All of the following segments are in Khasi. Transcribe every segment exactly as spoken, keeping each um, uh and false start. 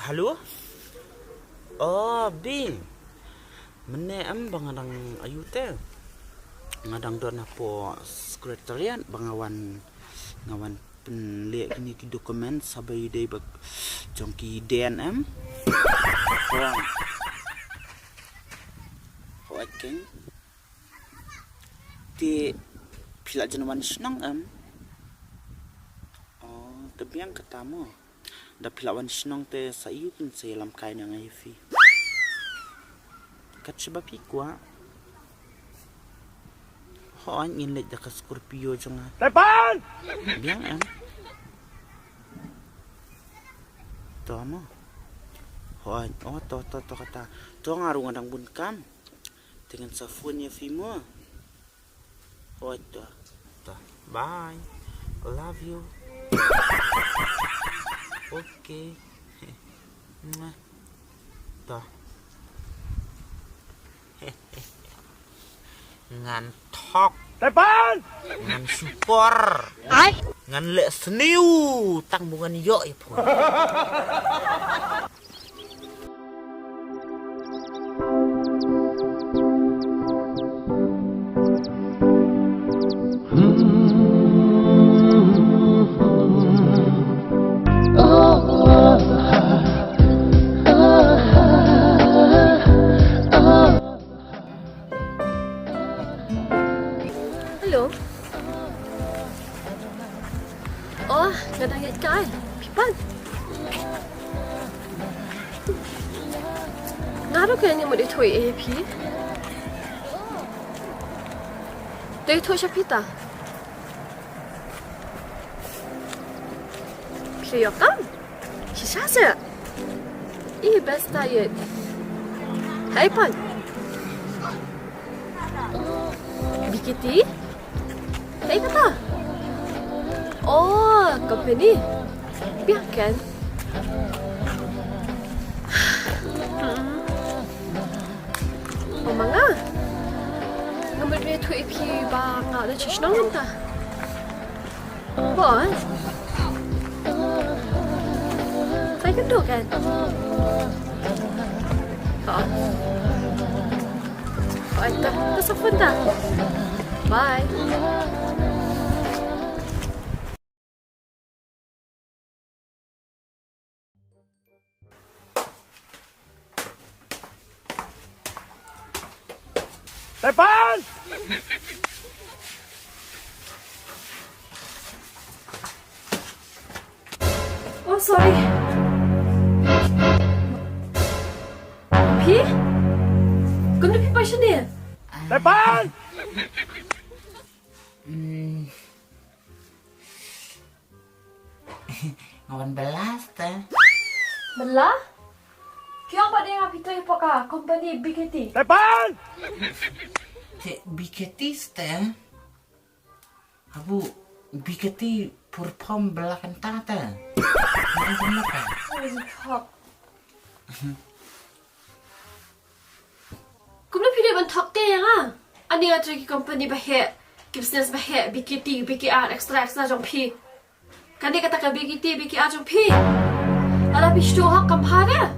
Hello? Oh, Bi. Mynne em ba nga dang ayu te. Nga dang don hapoh secretariat ba nga wan, nga wan pynleh kine ki document sa ba ïadei bad jong ki den em. Wah. Wah, keng. Te phi la jan wan shnong em? Oh, te biang kata mo. Da phi la wan shnong te sa ïoh phin sa ïalam kai na nga ïa phi. Kat shaba phi kwah. Hooid ngin leit da ka Scorpio jong nga. Tepan! Biang em? To mo. Hooid, oh to to to kata. To nga ruh nga dang bun kam. Te ngan sa phone ïa phi mo. Hooid to. To. Bye. I love you. Okay. Mwah. To. Ngan thok. Tepan! Ngan shukor. Ai. Ngan leh sniew tang ba ngan ïoh ïa phi. Hello. Oh, nga dang ïaid kai. Phi pan? Nga ruh ka ïa mut ïathuh ïa phi. To ïathuh sha phi ta. Phi ïoh kam? Shisha seh. Ih, best diet. Hei pan. B K T? Hei kata. Oh, company. Biang kan? Oh, ma nga. Nga mut ïathuh ïa phi ba nga la shu shnong mynta. Bon. Sa ïakynduh kan? Oh. Oh, ito. Ito sa phone ta. Bye. Tepan! Oh, sorry. Phi? Kumno phi poi shane? Tepan! Hmm. Nga wan bylla te. Bylla? Phi ong ba dei nga phi trei hapoh ka company B K T. Tepan! Te B K T te. Abu B K T perform bylla kynta te. Nga ong kumno ka? Oh, thok. Kumno phi dei ban thok te ïa nga? Ani nga trei ki company ba heh, ki business ba heh, B K T, B K R, extra extra jong phi. Kane kata ka B K T, B K R jong phi. Lada phi shu hok kam bha re.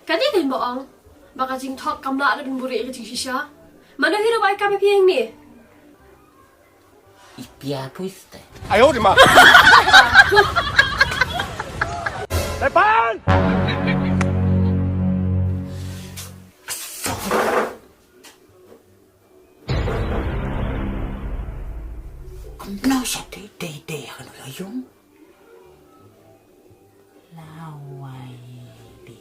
Kane kan ba ong ba ka jingthok kam lah da ban buhrieh ïa ka jingshisha. Mano hi ruh ba ai kam ïa phi hangne? Ipia puiste. Ayo de ma. Tepan! Kumno sa dei dei dei ha kano la yung. Lawai di.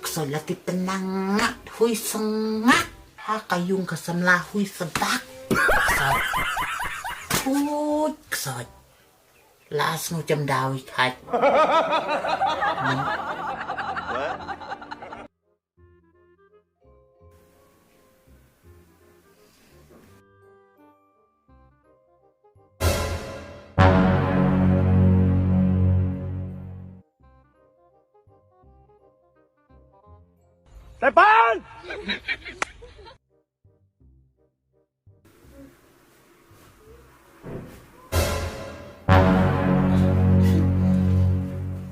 Kso la ti penangat hui sengak. Ha ka yung ka samla hui sedak. Kso. Hui kso. Las ngu jam dawi khat. Tepan!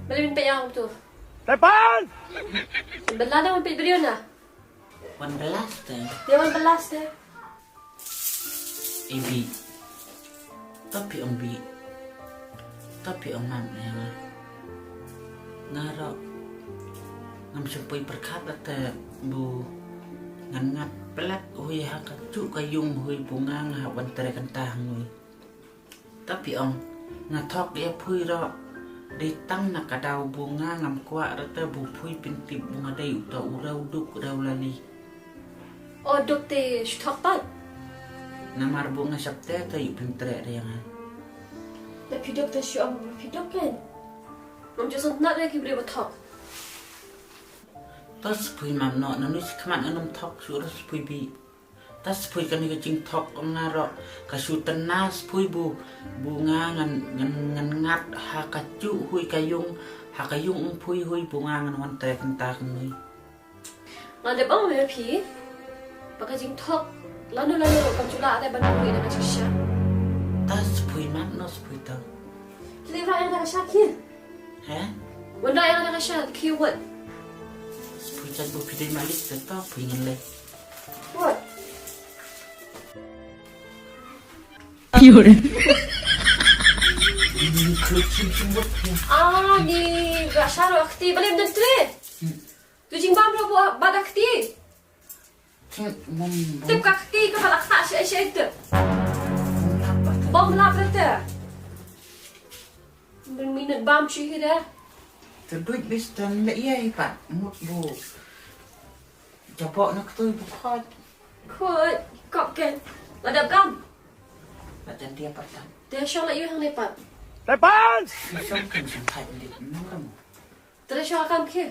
Beli minta yang tu. Tepan! Bela na wan peit briew na. Wan belas te. Dia wan belas te. Ibi. Tapi ong bi. Tapi ong mam ne nga. Nga ro. Ngam sempui perkat te bu ngan ngat pelat hui ha ka ju ka yung hui bu nga nga wan tere kentah ngui. Tapi ong, nga thok ïa phui ro. Dei tang na ka daw bu nga ngam kwah rata bu phui pyntip bu nga dei uta u raw duk raw lali. O duk te shu thok pat. Namar bu nga sap te te yu pyntrek ria nga. Na phi duk te shu ong na phi duk kan. Ngam ju sngewtynnat ria ki briew ba thok. To spui mam no, na nui si khmat ngan ym thok shu ro spui bi. Ta spui kane ka jingthok nga ro ka shu tena spui bu bu nga ngan ngan ngan ngat ha ka ju hui ka yung ha ka yung phui hui bu nga ngan wan trek nta ka nui. Nga dep ong me phi ba ka jingthok lano lano kam chula ada ban pui na ka jingsha. Ta spui mat no spui ta. Kile ba yang da ka sha ki. He? Wanda yang da ka sha ki wat. Spui chat bu phi dei malik ta ta pui ngan le. What? Pure. Ah, ni ga sha ro akti balem dan tre. Tu jingbam ro ba da akti. Tip ka kti ka ba la kta shi shi tip. Bom la prete. Bin minit bam shi hira. Te duit bis tan le iya hi pat mut bu. Jabok na ktui bu khot. Khot kop ken. La dap kam. La tan dia pat tan. Te shong la yu hang le pat. Tepan! Shong kan shong pat ndik nang ram. Te shong kam ke.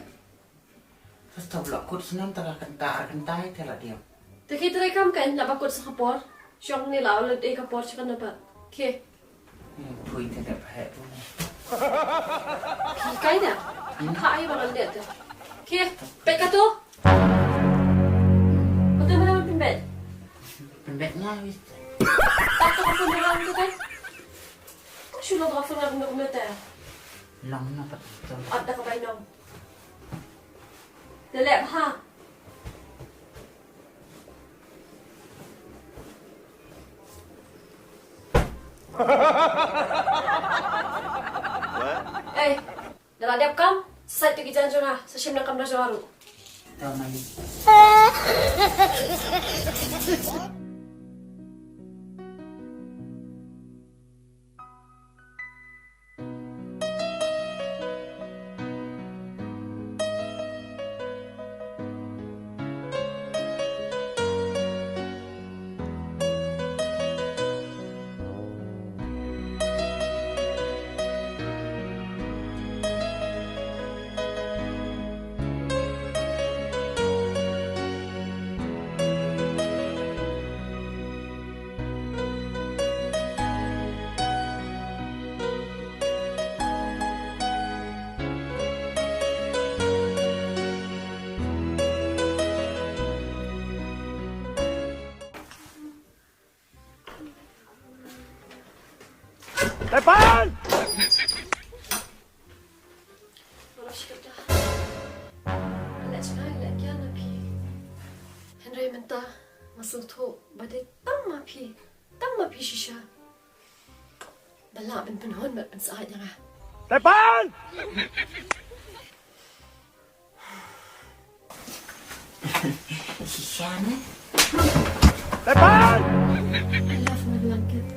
Stop la kut snam ta ka kynta ar kynta hi te la diam. Te ki tre kam kan la ba kut sa ka por. Shong ni la la dei ka por sa kan ba. Ke. Phui te da phe tu. Ki kai da. Pha ai ba lan de te. Ke. Pet ka tu. Ko te mana pembet. Pembet nga wis. Tak tu ko pembet tu kan. Shu lo ba phone ngam ngam te. Long na pat tu. At da ka bai nong. Te leh bha. Ei, da la dep kam, sa sait tu ki jan jong nga, sa shim na kamra jong nga ruh. Tau mali. Tepan! Nga la shikata. Nga la jngai, nga la kian na phi. Hynrei mynta nga sngewthuh ba dei tang ma phi, tang ma phi shisha ba lah ban pynhun bad pynsyaid ïa nga. Tepan! Shisha ne? Tepan! I love my blanket.